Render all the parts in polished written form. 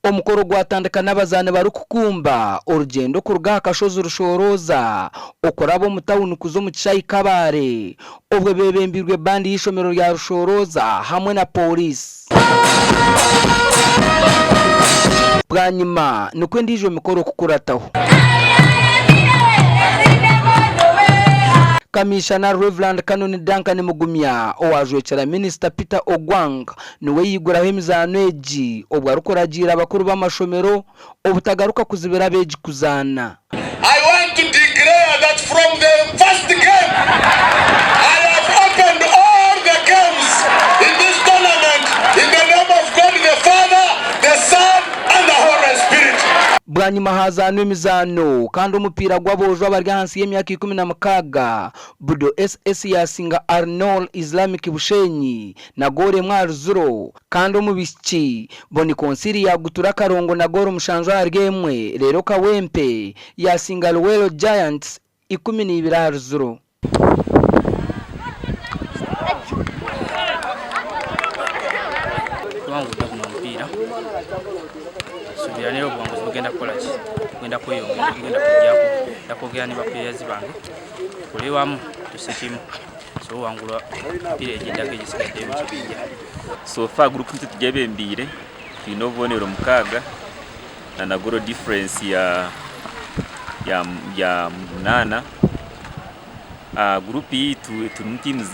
Omukoro gwatandika n'abazaani barikukumba orugyendo kuruga aha kashozi Rushorooza okuraba omu tawuni kuza omu kishaayi Kabale obwo beebembeirwe bandi y'eishomero rya Rushorooza hamwe na pooriisi. Bwanyima nikwo endiijo mikoro kukurataho. Kamiishana Rev. Canon Duncan Mugumya owaajwekyera Minisita Peter Ogwang niwe yaiguraho emizaano egi obwo arikuragiira abakuru b'amashomero obutagaruka kuzibira abeegi kuzaana. I want to declare that from the first game I have opened all the games in this tournament in the name of God the Father, the Son and the Holy Spirit. Bwanyima haazaanwa emizaano kandi omupiira gw'aboojo abari ahansi y'emyaka 16, Budo SS yaasinga Al-Noor Islamic Bushenyi na goolo emwe ahari ziro kandi omu baishiki, Boni Konsili yaagutura akarongo na goolo mushanju ahari emwe reero Kawempe yaasinga Luweero Giants 12 ahari ziro. Tuwangudde guno omupiira suubira naye obuwanguzi bugenda kukola ki bugenda kweyongera tugenda kujjako ndakwogera ne bapuleyazi bange tukole wamu tusse kimu tusobole owangula emipiira egiddako egisigaddeyo mu kibinja. So far group nitwe tugyebembeire twine obubonero mukaaga na na goal difference ya ya ya munaana. Group yaitu turimu teams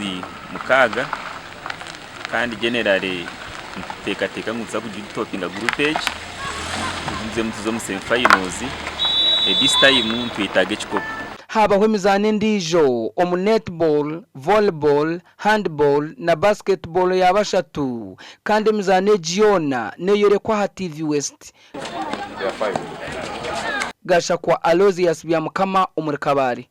mukaaga kandi generally nituteekateeka ngu nituza kugitopinga group egi tugumizemu tuze omu semi finals. This time nitwetaaga ekikopo. Haabaho emizaano endiijo omu netball, volleyball, handball na basketball ya bashatu kandi emizaano egi yoona neeyorekwa aha TV West. Gashakwa Aloysius Byamukama omuri Kabale.